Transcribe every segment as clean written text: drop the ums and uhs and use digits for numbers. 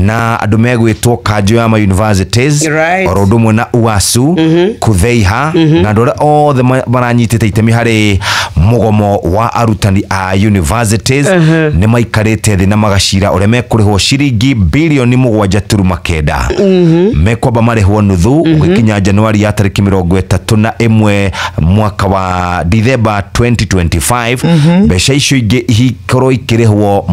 Na andũ megwĩtwo kanjũ ya ma universities, oro ũndũ ũmwe na UASU, Kutheiha, na andũ arĩa othe maranyitĩte itemi harĩ mũgomo wa arutani a universities nĩ maikarĩte thĩ na magacira ũrĩa mekũrĩhwo ciringi 7.9 bilioni. Mekwamba marĩhwo nuthu ũgĩkinya Januari ya tarĩki 31 mwaka wa Dithemba 2025. Mbeca icio ingĩ ikorwo ikĩrĩhwo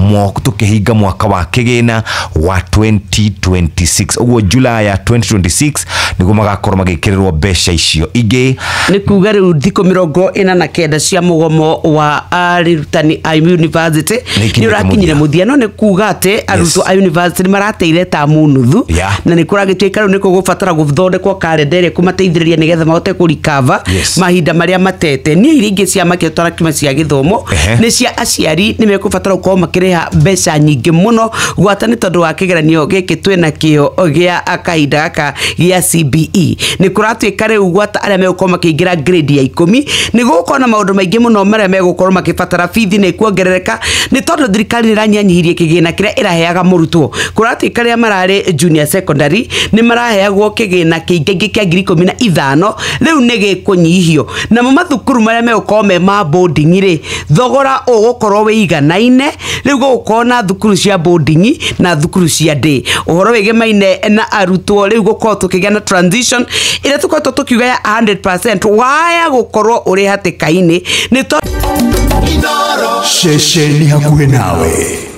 tũkĩhinga mwaka wa kĩgĩna wa 2026. Ũguo July ya 2026 nĩguo magakorwo magĩkĩrĩrwo mbeca icio ingĩ. Nĩ kuga rĩu thikũ 49 cia mũgomo wa arutani a university Nĩ ikinyĩte nĩ ũrakinyire mũthia. Mũthia, no nĩ kuga atĩ arutwo a university nĩ marateire tamu nuthu, na nĩ kũragĩtuĩka rĩu nĩ kũgũbatara gũthondekwo karenda ĩrĩa ĩkũmateithĩrĩria nĩgetha mahote kũrikava mahinda marĩa matete. Niĩ iria ingĩ cia makĩria tũrakiuma cia gĩthomo, nĩ cia aciari, nĩ mekũbatara gũkorwo makĩrĩha mbeca nyingĩ mũno gwata nĩ tondũ wa kĩgeranio gĩkĩ twĩna kĩo gĩa kahinda gaka gĩa CBE. Nĩ kũratuĩka rĩu gwata arĩa megũkorwo makĩingĩra grade ya 10 nĩ gũgũkorwo na maũndũ maingĩ mũno marĩa megũkorwo makĩbatara. Bithi nĩ kuongerereka nĩ tondũ thirikari nĩ ĩranyihanyihirie kĩgĩna kĩrĩa ĩraheaga mũrutwo. Kũratuĩka arĩa mararĩ junior secondary nĩ maraheagwo kĩgĩna kĩingĩ kĩa 15,000, rĩu nĩ gĩkũnyihio. Namo mathukuru marĩa megũkorwo me ma boarding rĩ, thogora ũgũkorwo wĩiganaine. Rĩu gũgũkorwo na thukuru cia boarding na thukuru cia day. Ũhoro wĩgemaine na arutwo, rĩu gũkorwo tũkĩgĩa na transition ĩrĩa tũkoretwo tũkiuga ya 100% waya gũkorwo ũrĩ hatĩka-inĩ nĩ tondũ Ceceni hakuhĩ nawe.